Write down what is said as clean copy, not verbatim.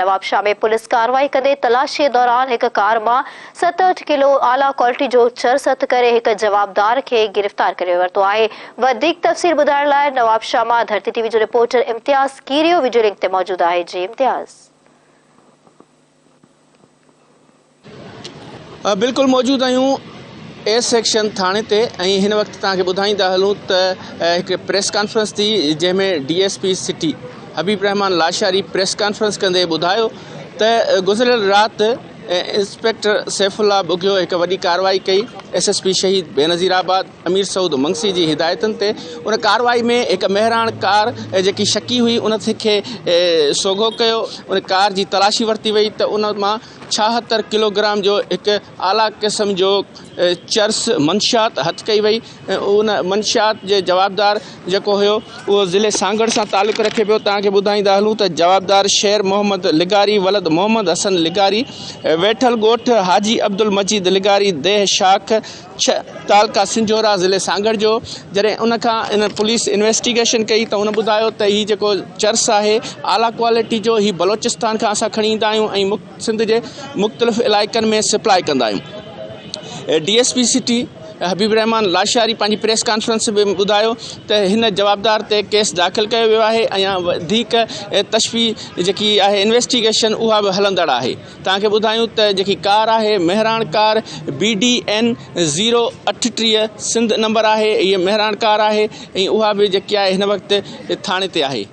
Nawabshah ۾ police ڪارروائي ڪندي تلاشي دوران هڪ ڪار مان 67 ڪلو اعليٰ ڪوالٽي جو چرس هٿ ڪري هڪ جوابدار کي گرفتار ڪري ورتو آهي. وڌيڪ تفصيل ٻڌائڻ لاء نوابشاهه مان ڌرتي ٽي وي جو reporter Imtiaz Kerio video link تي موجود آهي جي امتياز. بلڪل موجود آهيون اي سيڪشن ٿاڻي تي ۽ هن وقت توهان کي ٻڌائيندا هلون ته هڪ پريس ڪانفرنس ٿي جنهن ۾ D S P city Habib ur Rehman Lashari press conference ڪندي ٻڌايو ته گذريل رات انسپيڪٽر سيف الله ٻگهيو هڪ وڏي ڪارروائي ڪئي S S P Shaheed Benazirabad Amir Saud Mangsi جي هدايتن تي ان ڪارروائي ۾ هڪ مهراڻ ڪار جيڪي شڪي هئي ان کي سوگهو ڪيو ان ڪار جي تلاشي ورتي وئي ته ان مان 76 ڪلو گرام جو هڪ اعليٰ قسم جو چرس منشيات هٿ ڪئي وئي ان منشيات جي جوابدار جيڪو هيو اهو ضلعي سانگهڙ سان تعلق رکي پيو توهان کي ٻڌائيندا هلون ته جوابدار شير محمد لغاري ولد محمد حسن لغاري ويٺل ڳوٺ حاجي عبدالمجيد لغاري ديهه شاخ ڇهه تعلقه سنجهورا ضلعي سانگهڙ جو جڏهن ان کان ان پوليس انويسٽيگيشن ڪئي ته ان ٻڌايو ته هي جيڪو چرس آهي اعليٰ ڪوالٽي جو هي بلوچستان کان اسان کڻي ايندا آهيون ۽ سنڌ جي مختلف علائقن ۾ سپلاء ڪندا آهيون D S P city Habib ur Rehman Lashari پنهنجي پريس ڪانفرنس ۾ ٻڌايو ته هن جوابدار تي ڪيس داخل ڪيو ويو آهي ۽ وڌيڪ تشفي جيڪي آهي انويسٽيگيشن اها به هلندڙ آهي توهان کي ٻڌايون ته جيڪي ڪار آهي Mehran car B D N zero 38 Sindh number آهي هيء مهراڻ ڪار آهي ۽ اها به جيڪي آهي هن وقت ٿاڻي تي آهي.